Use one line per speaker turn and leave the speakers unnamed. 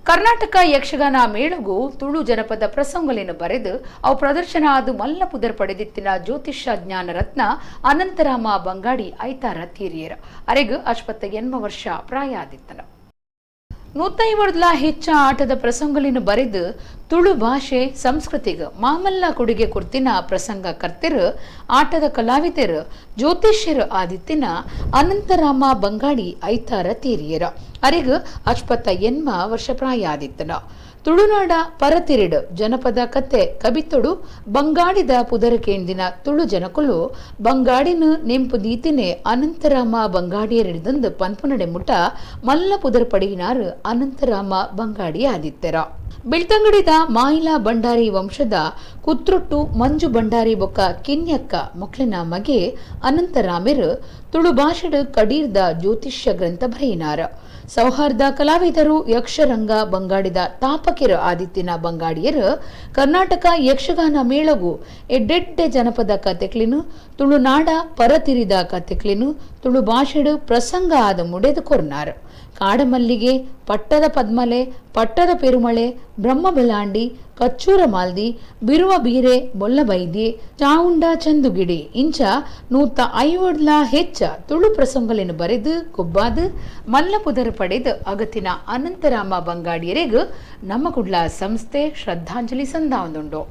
ಕರ್ನಾಟಕ ಯಕ್ಷಗಾನ ಮೇಳಗು ತುಳು ಜನಪದ ಪ್ರಸಂಗಲೇನು ಬರೆದು ಅವು ಪ್ರದರ್ಶನ ಆದು ಮಲ್ಲ ಪುದರ್ ಪಡೆದಿತ್ತಿನ ಜ್ಯೋತಿಷ್ಯ ಜ್ಞಾನ ರತ್ನ ಅನಂತರಾಮ ಬಂಗಾಡಿ ಐತಾರ ತೀರಿಯರ ಅರೆಗ್ 88 ವರ್ಷ ಪ್ರಾಯ ಆದಿತ್ತನ. 150 ಹೆಚ್ಚ ಆಟದ ಪ್ರಸಂಗಲೇನು ಬರೆದು ತುಳು ಭಾಷೆ ಸಂಸ್ಕೃತಿಗೆ ಮಾಮಲ್ಲ ಕೊಡುಗೆ ಕೊಡ್ತಿನ ಪ್ರಸಂಗ ಕರ್ತೆರು ಆಟದ ಕಲಾವಿದರು ಜ್ಯೋತಿಷ್ಯರು ಆದಿತ್ತಿನ ಅನಂತರಾಮ ಬಂಗಾಡಿ ಐತಾರ ತೀರಿಯರ ಅರೆಗ್ 88 ವರ್ಷ ಪ್ರಾಯ ಆದಿತ್ತನ. ತುಳುನಾಡ ಪರತಿರಿಡು ಜನಪದ ಕತೆ ಕಬಿತೊಡು ಬಂಗಾಡಿದ ಪುದರಕೇಂದಿನ ತುಳು ಜನಕುಲು ಬಂಗಾಡಿನ ನೆಂಪು ದೀತಿನೆ ಅನಂತರಾಮ ಬಂಗಾಡಿಯರಿದಂದು ಪನ್ಪುನಡೆ ಮುಟ ಮಲ್ಲ ಪುದರ್ ಪಡೆಯಿನಾರು ಅನಂತರಾಮ ಬಂಗಾಡಿ ಆದಿತ್ತೆರ. ಬೆಳ್ತಂಗಡಿದ ಮಾಯಿಲಾ ಭಂಡಾರಿ ವಂಶದ ಕುತ್ರೊಟ್ಟು ಮಂಜು ಭಂಡಾರಿ ಬೊಕ್ಕ ಕಿನ್ಯಕ್ಕ ಮೊಕ್ಲಿನ ಮಗೆ ಅನಂತರಾಮೆರು ತುಳು ಭಾಷೆಡು ಕಡೀರ್ದ ಜ್ಯೋತಿಷ್ಯ ಗ್ರಂಥ ಬರೆಯಿನಾರ. ಸೌಹಾರ್ದ ಕಲಾವಿದರು ಯಕ್ಷರಂಗ ಬಂಗಾಡಿದ ತಾಪಕಿರು ಆದಿತ್ಯನ ಬಂಗಾಡಿಯರು ಕರ್ನಾಟಕ ಯಕ್ಷಗಾನ ಮೇಳಗು ಎಡ್ಡೆಡ್ಡೆ ಜನಪದ ಕತೆಕ್ಲಿನು ತುಳುನಾಡ ಪರತಿರಿದ ಕತೆಕ್ಲಿನು ತುಳು ಭಾಷೆಡು ಪ್ರಸಂಗ ಆದ ಮುಡೆದು ಕೊರ್ನಾರು. ಕಾಡಮಲ್ಲಿಗೆ, ಪಟ್ಟದ ಪದ್ಮಲೆ, ಪಟ್ಟದ ಪೆರುಮಳೆ, ಬ್ರಹ್ಮಬಲಾಂಡಿ, ಕಚ್ಚೂರ ಮಾಲ್ದಿ, ಬಿರುವ ಬೀರೆ, ಬೊಲ್ಲಬೈದಿ, ಚಾವುಂಡ ಚಂದುಗಿಡಿ ಇಂಚ 150 ಹೆಚ್ಚ ತುಳು ಪ್ರಸಂಗಲೇನು ಬರೆದು ಕೊಬ್ಬಾದು ಮಲ್ಲ ಪುದರ್ ಪಡೆದು ಅಗತಿನ ಅನಂತರಾಮ ಬಂಗಾಡಿಯರಿಗೂ ನಮ್ಮ ಕುಡ್ಲ ಸಂಸ್ಥೆ ಶ್ರದ್ಧಾಂಜಲಿ ಸಂದಾವೊಂದುಂಡು.